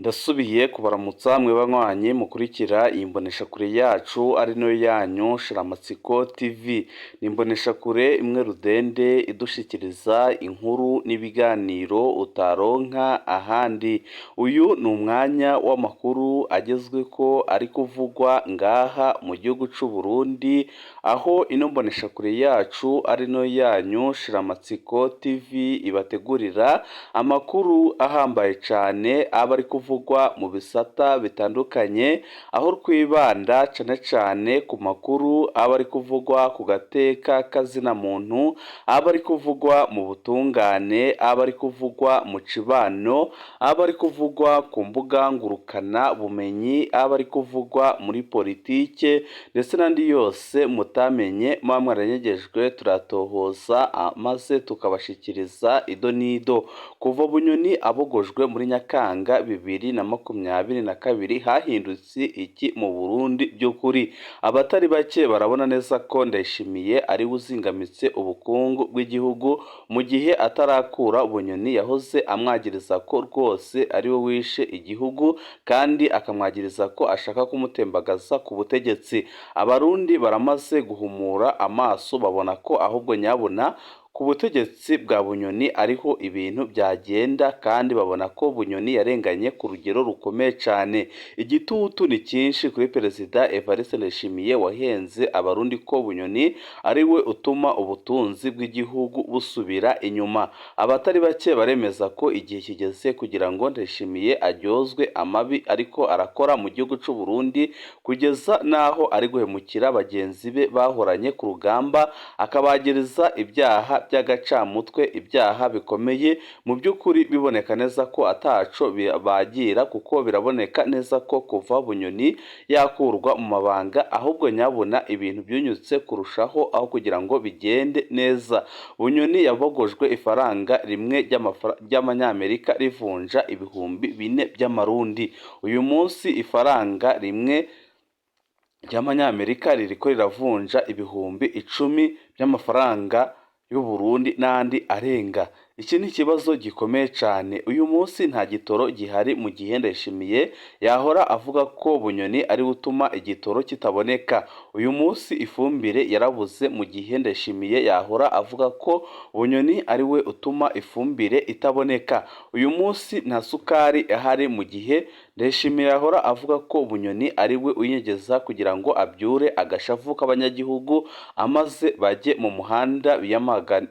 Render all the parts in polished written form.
Ndasubiye kubaramutsa mwe banywanyi mukurikira iyi mboneshakure yacu ari nayo yanyu Shiramatsiko TV. Ni imboneshakure imwe rudende idushikiriza inkuru n'ibiganiro utaronka ahandi. Uyu ni umwanya w'amakuru agezweko ari kuvugwa ngaha mu gihugu c'u Burundi, aho ino mboneshakure yacu ari nayo yanyu Shiramatsiko TV ibategurira amakuru ahambaye cane aba ari kuvugwa mu bisata bitandukanye, aho twibanda cane cane ku makuru aba ari kuvugwa ku gateka kazina muntu, aba ari kuvugwa mu butungane, aba ari kuvugwa mu cibano, aba ari kuvugwa ku mbuga ngurukana bumenyi, aba ari kuvugwa muri politike ndetse n'andi yose mutamenye muba mwaranyegejwe, turatohoza maze tukabashikiriza ido n'ido. Kuva Bunyoni abogojwe muri Nyakanga 2022 hahindutse iki mu Burundi by'ukuri? Abatari bake barabona neza ko Ndayishimiye ariwe uzingamitse ubukungu bw'igihugu mu gihe atarakura Bunyoni yahoze amwagiriza ko rwose ariwe wishe igihugu kandi akamwagiriza ko ashaka kumutembagaza ku butegetsi. Abarundi baramaze guhumura amaso babona ko ahubwo nyabuna ku butegetsi bwa Bunyoni ariho ibintu byagenda, kandi babona ko Bunyoni yarenganye ku rugero rukomeye cane. Igitutu ni cyinshi kuri Perezida Evariste Ndayishimiye wahenze Abarundi ko Bunyoni ariwe utuma ubutunzi bw'igihugu busubira inyuma. Abatari bake baremeza ko igihe kigeze kugira ngo Ndayishimiye aryozwe amabi ariko arakora mu gihugu c'u Burundi, kugeza n'aho ari guhemukira bagenzi be bahoranye ku rugamba, akabagiriza ibyaha by'agacamutwe, ibyaha bikomeye mu by'ukuri biboneka neza ko ataco bagira, kuko biraboneka neza ko kuva Bunyoni yakurwa mu mabanga ahubwo nyabuna ibintu byunyutse kurushaho aho kugira ngo bigende neza. Bunyoni yabogojwe ifaranga rimwe ry'amanyamerika rivunja 4000 by'amarundi. Uyu munsi ifaranga rimwe ry'amanyamerika ririko riravunja 10,000 by'amafaranga y'u Burundi n'andi arenga. Iki ni ikibazo gikomeye cane. Uyu munsi nta gitoro gihari mu gihe Ndayishimiye yahora avuga ko Bunyoni ariwe utuma igitoro kitaboneka. Uyu munsi ifumbire yarabuze mu gihe Ndayishimiye yahora avuga ko Bunyoni ariwe utuma ifumbire itaboneka. Uyu munsi nta sukari ihari mu gihe Ndayishimiye yahora avuga ko Bunyoni ariwe uyinyegeza kugira ngo abyure agashavu k'abanyagihugu amaze bajye mu muhanda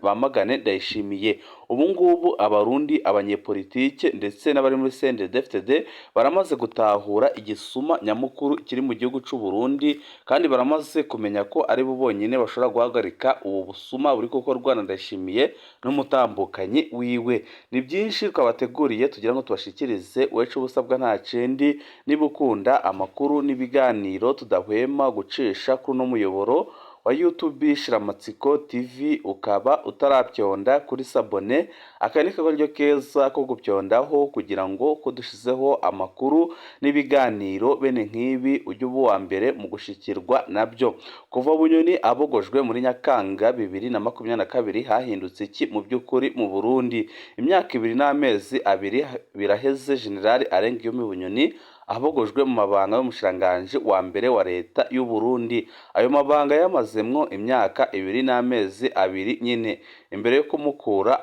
bamagane Ndayishimiye. Ubu ngubu Abarundi, abanyepolitike ndetse n'abari muri CNDD-FDD baramaze gutahura igisuma nyamukuru kiri mu gihugu c'u Burundi, kandi baramaze kumenya ko ari bo bonyine bashobora guhagarika ubu busuma buri gukorwa na Ndayishimiye n'umutambukanyi wiwe. Ni byinshi twabateguriye tugira ngo tubashikirize, wecu ubusabwa nta kindi, niba ukunda amakuru n'ibiganiro tudahwema gucisha kuri uno muyoboro wa YouTube Shiramatsiko TV, ukaba utarabyonda kuri s'abonner, aka ni akaryo keza ko gupyondaho kugira ngo ko dushizeho amakuru n'ibiganiro bene nk'ibi ujye uba uwa mbere mu gushikirwa nabyo. Kuva Bunyoni abogojwe muri Nyakanga 2022 hahindutse iki mu by'ukuri mu Burundi? Imyaka 2 n'amezi 2 biraheze General Alain Guillaume Bunyoni abogojwe mu mabanga y'umushikiranganji wa mbere wa leta y'u Burundi. Ayo mabanga yamazemwo imyaka 2 n'amezi 2 nyine. Imbere yo kumukura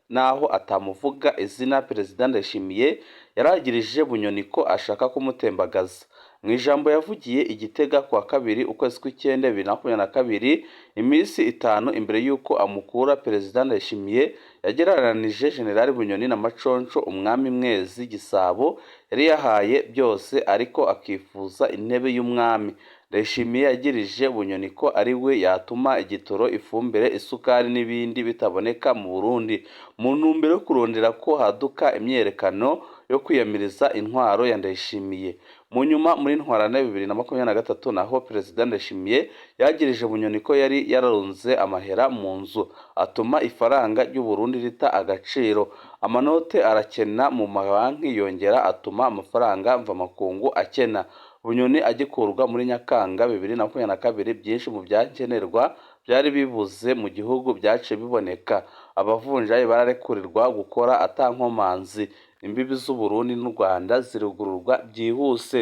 naho atamuvuga izina, Perezida Ndayishimiye yaragirije Bunyoni ko ashaka kumutembagaza. Mu ijambo yavugiye i Gitega kuwa kabiri ukwezi kw'icyenda 2022, iminsi 5 imbere y'uko amukura, Perezida Ndayishimiye yagereranije General Bunyoni na Maconco, umwami Mwezi Gisabo yari yahaye byose ariko akifuza intebe y'umwami. Ndayishimiye yagirije Bunyoni ko ari we yatuma igitoro, ifumbire, isukari n'ibindi bitaboneka mu Burundi, mu ntumbero yo kurondera ko haduka imyiyerekano yo kwiyamiriza intwaro ya Ndayishimiye. Mu nyuma muri Ntwarante 2023 naho Perezida Ndayishimiye yagirije Bunyoni ko yari yararunze amahera mu nzu, atuma ifaranga ry'u Burundi rita agaciro, amanote arakena mu mabanki, yongera atuma amafaranga mvamakungu akena. Bunyoni agikurwa muri Nyakanga 2022, byinshi mu byakenerwa byari bibuze mu gihugu byaciye biboneka, abavunjayi bararekurirwa gukora ata nkomanzi. Imbibi z'u Burundi n'u Rwanda zirugururwa byihuse.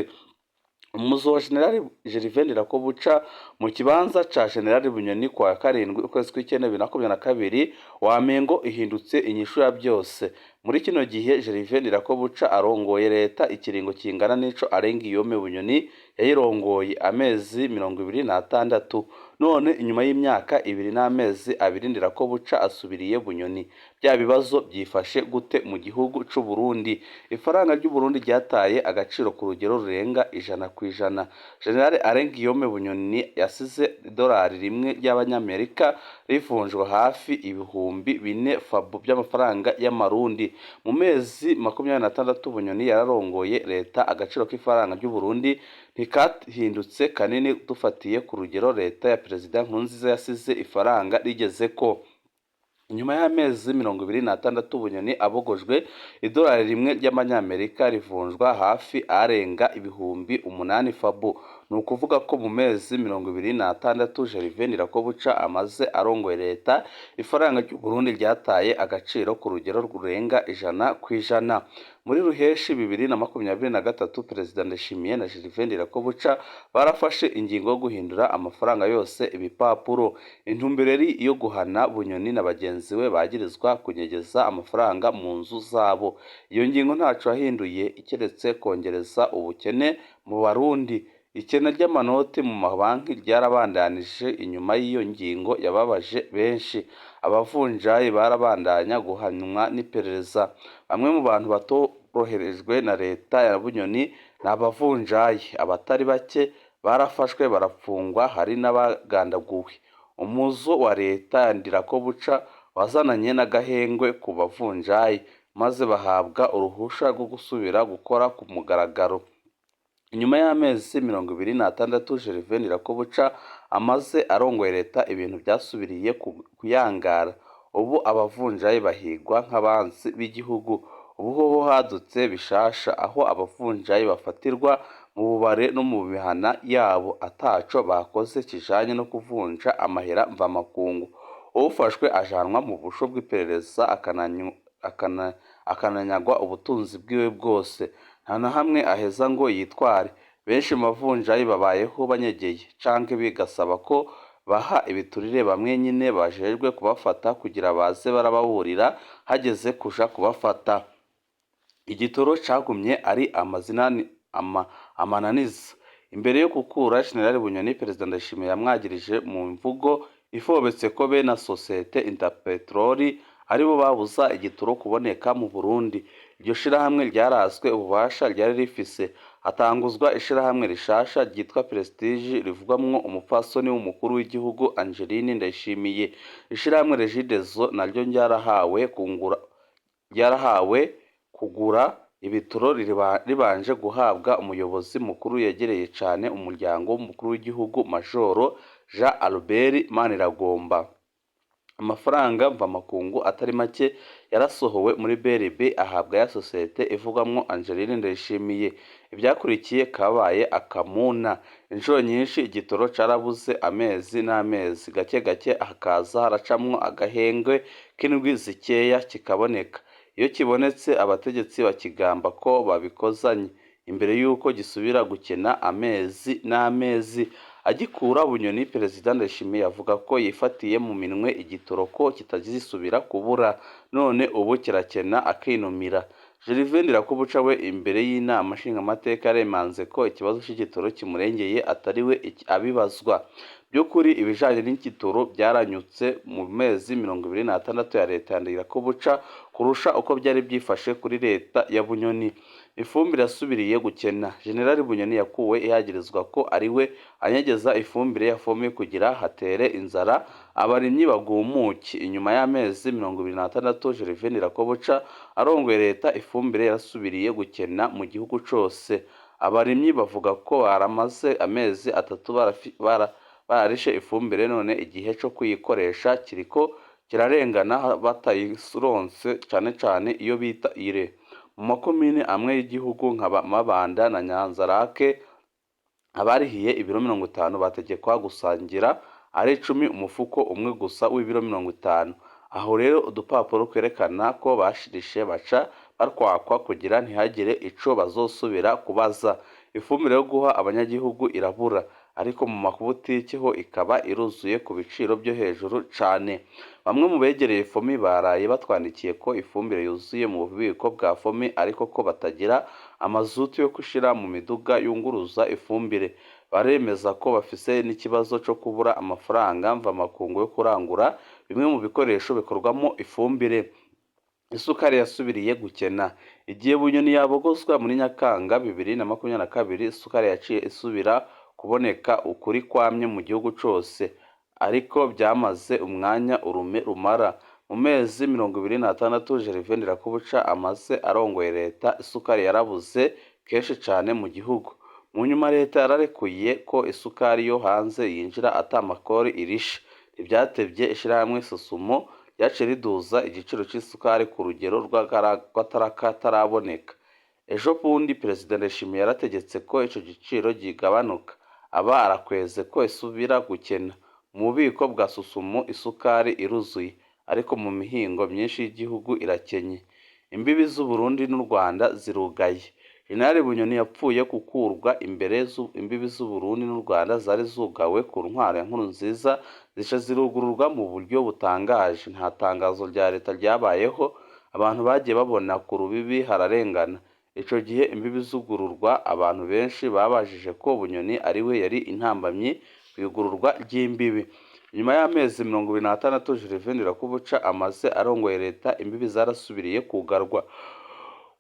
Umuzo wa General Gervais Ndirakobuca mu kibanza ca General Bunyoni kuwa karindwi ukwezi kw'icyenda 2022 wamengo ihindutse inyishu ya byose. Muri kino gihe Gervais Ndirakobuca arongoye leta ikiringo kingana n'ico Alain Guillaume Bunyoni yayirongoye, amezi 26. None inyuma y'imyaka 2 n'amezi 2 Ndirakobuca asubiriye Bunyoni. Bya bibazo byifashe gute mu gihugu c'u Burundi? Ifaranga ry'u Burundi ryataye agaciro ku rugero rurenga 100%. General Alain Guillaume Bunyoni yasize idolari rimwe ry'abanyamerika rivunjwa hafi 4000 FABU by'amafaranga y'amarundi. Mu mezi 26 Bunyoni yararongoye leta, agaciro k'ifaranga ry'u Burundi ntikahindutse kanini dufatiye ku rugero leta ya Perezida Nkurunziza yasize ifaranga rigezeko. Inyuma y'amezi 26 Bunyoni abogojwe, idolari rimwe ry'amanyamerika rivunjwa hafi arenga 8000 FABU. Ni ukuvuga ko mu mezi 26 Gervais Ndirakobuca amaze arongoye leta, ifaranga ry'u Burundi ryataye agaciro ku rugero rurenga 100%. Muri Ruheshi 2023, Perezida Ndayishimiye na Gervais Ndirakobuca barafashe ingingo yo guhindura amafaranga yose ibipapuro. Intumbero yari iyo guhana Bunyoni na bagenzi we bagirizwa kunyegeza amafaranga mu nzu zabo. Iyo ngingo ntaco yahinduye keretse kongereza ubukene mu Barundi. Ikena ry'amanoti mu mabanki ryarabandanije inyuma y'iyo ngingo yababaje benshi. Abavunjayi barabandanya guhanwa n'iperereza. Bamwe mu bantu batoroherejwe na leta ya Bunyoni ni abavunjayi. Abatari bake barafashwe barafungwa, hari n'abagandaguwe. Umuzo wa leta ya Ndirakobuca wazananye n'agahengwe ku bavunjayi, maze bahabwa uruhusha rwo gusubira gukora ku mugaragaro. Inyuma y'amezi 26 Gervais Ndirakobuca amaze arongoye leta, ibintu byasubiriye kuyangara. Ubu abavunjayi bahigwa nk'abansi b'igihugu. Ubu hoho hadutse bishasha aho abavunjayi bafatirwa mu bubare no mu mihana yabo ataco bakoze kijanye no kuvunja amahera mvamakungu. Uwufashwe ajanwa mu busho bw'iperereza akananyagwa ubutunzi bwiwe bwose. Nta na hamwe aheza ngo yitware. Benshi mu bavunjayi babayeho banyegeye canke bigasaba ko baha ibiturire bamwe nyine bajejwe kubafata kugira baze barababurira hageze kuja kubafata. Igitoro cagumye ari amananiza. Imbere yo gukura General Bunyoni, Perezida Ndayishimiye yamwagirije mu mvugo ifobetse ko be na sosiyete Interpetrol aribo babuza igitoro kuboneka mu Burundi. Iryo shirahamwe ryaraswe ububasha ryari rifise, hatanguzwa ishirahamwe rishasha ryitwa Prestige rivugwamwo umupfasoni w'umukuru w'igihugu Angeline Ndayishimiye. Ishirahamwe Regideso naryo ryarahawe kugura ibitoro ribanje guhabwa umuyobozi mukuru yegereye cane umuryango w'umukuru w'igihugu, Majoro Jean Albert Maniragomba. Amafaranga mvamakungu atari make yarasohowe muri BRB ahabwa ya sosiyete ivugwamwo Angeline Ndayishimiye. Ivyakurikiye kabaye akamuna. Inshuro nyinshi igitoro carabuze amezi n'amezi, gake gake hakaza haracamwo agahengwe k'indwi zikeya kikaboneka. Iyo kibonetse abategetsi bakigamba ko babikozanye imbere y'uko gisubira gukena amezi n'amezi. Agikura Bunyoni, Perezida Ndayishimiye avuga ko yifatiye mu minwe igitoro ko kitazisubira kubura, none ubu kirakena akinumira. Gervais Ndirakobuca we imbere y'inama nshingamateka yaremanze ko ikibazo c'igitoro kimurengeye atari we abibazwa. By'ukuri ibijanye n'igitoro byaranyutse mu mezi 26 ya leta ya Ndirakobuca kurusha uko byari byifashe kuri leta ya Bunyoni. Ifumbire yasubiriye gukena. General Bunyoni yakuwe yagirizwa ko ari we anyegeza ifumbire yafomye kugira hatere inzara abarimyi bagumuke. Inyuma y'amezi 26 Gervais Ndirakobuca arongoye leta, ifumbire yarasubiriye gukena mu gihugu cose. Abarimyi bavuga ko baramaze amezi 3 bararishe ifumbire, none igihe co kuyikoresha kiriko kirarengana batayironse, cane cane iyo bita ire. Mu makomine amwe y'igihugu nka Mabanda na Nyanzarake, abarihiye ibiro 50 bategekwa gusangira ari 10 umufuko umwe gusa w'ibiro 50. Aho rero udupapuro twerekana ko bashirishe baca batwakwa kugira ntihagire ico bazosubira kubaza. Ifumbire yo guha abanyagihugu irabura, ariko mu mabutiki ho ikaba iruzuye ku biciro byo hejuru cane. Bamwe mu begereye FOMI baraye batwandikiye ko ifumbire yuzuye mu bubiko bwa FOMI, ariko ko batagira amazutu yo gushira mu miduga yunguruza ifumbire. Baremeza ko bafise n'ikibazo co kubura amafaranga mvamakungu yo kurangura bimwe mu bikoresho bikorwamo ifumbire. Isukari yasubiriye gukena. Igihe Bunyoni yabogozwa muri Nyakanga 2022, isukari yaciye isubira kuboneka ukuri kwamye mu gihugu cose, ariko byamaze umwanya urume rumara. Mu mezi 26 Gervais Ndirakobuca amaze arongoye leta, isukari yarabuze kenshi cane mu gihugu. Mu nyuma leta yararekuye ko isukari yo hanze yinjira ata makori irishe. Ntivyatevye ishirahamwe Sosumo ryaciye riduza igiciro c'isukari ku rugero rw'akataraboneka. Ejo bundi Perezida Ndayishimiye yarategetse ko ico giciro kigabanuka, aba arakweze ko isubira gukena. Mu bubiko bwa Sosumo isukari iruzuye, ariko mu mihingo myinshi y'igihugu irakenye. Imbibi z'Uburundi n'u Rwanda zirugaye. Jenerali Bunyoni yapfuye gukurwa imbere imbibi z'Uburundi n'u Rwanda zari zugawe ku ntwaro ya Nkurunziza zica zirugururwa mu buryo butangaje. Nta tangazo rya leta ryabayeho, abantu bagiye babona ku rubibi hararengana. Ico gihe imbibi zugururwa, abantu benshi babajije ko Bunyoni ariwe yari intambamyi kw'igururwa ry'imbibi. Nyuma y'amezi 26 Gervais Ndirakobuca amaze arongoye leta, imbibi zarasubiriye kugarwa.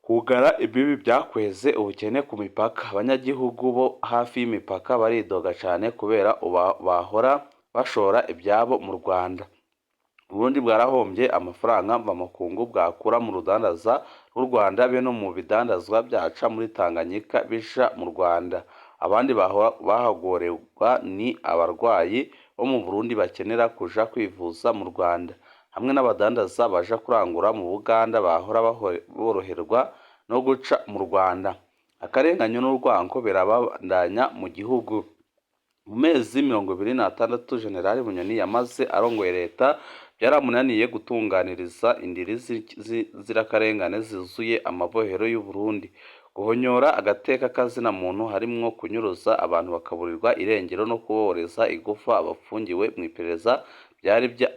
Kugara imbibi byakweze ubukene ku mipaka. Abanyagihugu bo hafi y'imipaka baridoga cane kubera bahora bashora ivyabo mu Rwanda. Uburundi bwarahombye amafaranga mvamakungu bwakura mu rudandaza rw'u Rwanda be no mu bidandazwa vyaca muri Tanganyika bija mu Rwanda. Abandi bahagorerwa ni abarwayi bo mu Burundi bakenera kuja kwivuza mu Rwanda, hamwe n'abadandaza baja kurangura mu Buganda bahora boroherwa no guca mu Rwanda. Akarenganyo n'urwanko birabandanya mu gihugu. Mu mezi 26 Jenerali Bunyoni yamaze arongoye leta, byaramunaniye gutunganiriza indiri z'inzirakarengane zuzuye amabohero y'u Burundi. Guhonyora agateka kazina muntu harimwo kunyuruza abantu bakaburirwa irengero no kuboreza igufa abafungiwe mu iperereza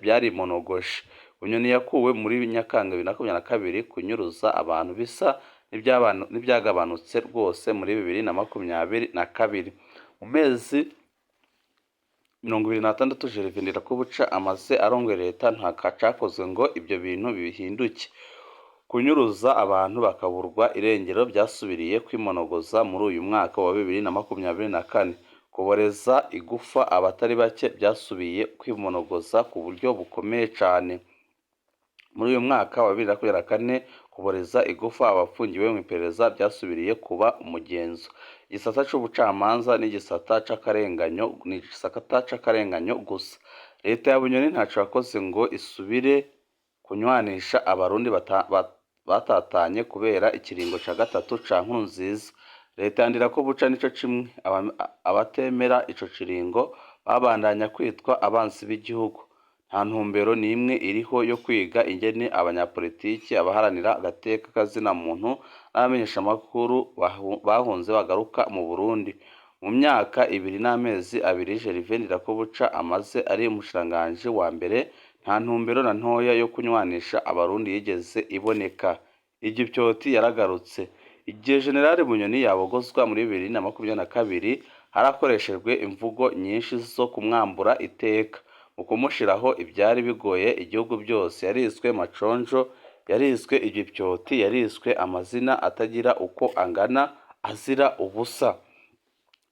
byarimonogoshe. Bunyoni yakuwe muri Nyakanga 2022. Kunyuruza abantu bisa n'ivyagabanutse rwose muri 2022. Mu mezi 26 Gervais Ndirakobuca amaze arongoye leta, nta cakozwe ngo ibyo bintu bihinduke. Kunyuruza abantu bakaburwa irengero byasubiriye kwimonogoza muri uyu mwaka wa 2024. Kuboreza igufa abatari bake byasubiye kwimonogoza ku buryo bukomeye cane. Muri uyu mwaka wa 2024, kuboreza igufa abafungiwe mu iperereza byasubiriye kuba umugenzo. Igisata c'ubucamanza n'igisata c'akarenganyo, ni igisata c'akarenganyo gusa. Leta ya Bunyoni ntaco yakoze ngo isubire kunywanisha abarundi batatanye kubera ikiringo ca gatatu ca Nkurunziza. Leta ya Ndirakobuca nico kimwe, abatemera ico kiringo babandanya kwitwa abansi b'igihugu. Nta ntumbero n'imwe iriho yo kwiga ingene abanyapolitiki, abaharanira agateka kazina muntu n'abamenyeshamakuru bahunze bagaruka mu Burundi. Mu myaka ibiri n'amezi abiri Gervais Ndirakobuca amaze ari umushikiranganji wa mbere, nta ntumbero na ntoya yo kunywanisha abarundi yigeze iboneka. Igipyoti yaragarutse. Igihe Jenerali Bunyoni yabogozwa muri 2022, harakoreshejwe imvugo nyinshi zo kumwambura iteka. Mu kumushiraho ivyari bigoye igihugu byose, yariswe Maconjo, yariswe Igipyoti, yariswe amazina atagira uko angana azira ubusa.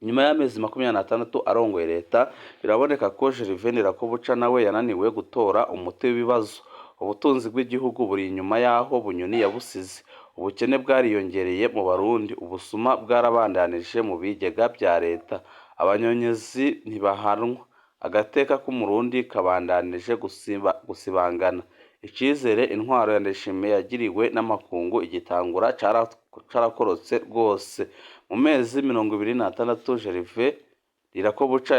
Nyuma y'amezi 26 arongoye leta, biraboneka ko Gervais Ndirakobuca nawe yananiwe gutora umuti w'ibibazo. Ubutunzi bw'igihugu buri inyuma y'aho Bunyoni yabusize. Ubukene bwariyongereye mu Barundi, ubusuma bwarabandanije mu bigega vya leta, abanyonyezi ntibahanwa, agateka k'umurundi kabandanije gusibangana. Icizere intwaro ya Ndayishimiye yagiriwe n'amakungu igitangura carakorotse rwose. Mu mezi 26 Gervais Ndirakobuca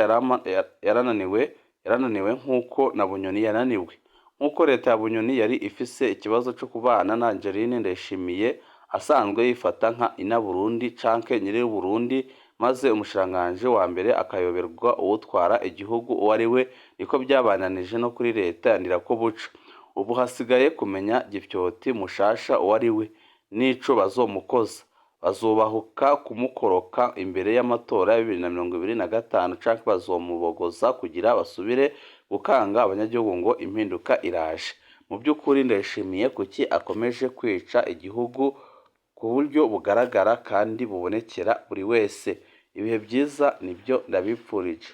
yarananiwe, yarananiwe nk'uko na Bunyoni yananiwe. Nk'uko leta ya Bunyoni yari ifise ikibazo co kubana na Angeline Ndayishimiye asanzwe yifata nka ina Burundi canke nyiri Burundi, maze umushikiranganji wa mbere akayoberwa uwutwara igihugu uwo ari we, niko byabananije no kuri leta ya Ndirakobuca. Ubu hasigaye kumenya Gifyoti mushasha uwo ari we n'ico bazomukoza. Bazobahuka kumukoroka imbere y'amatora ya 2025 canke bazomubogoza kugira basubire gukanga abanyagihugu ngo impinduka iraje. Mu by'ukuri Ndayishimiye kuki akomeje kwica igihugu ku buryo bugaragara kandi bubonekera buri wese? Ibihe byiza nibyo ndabipfurije.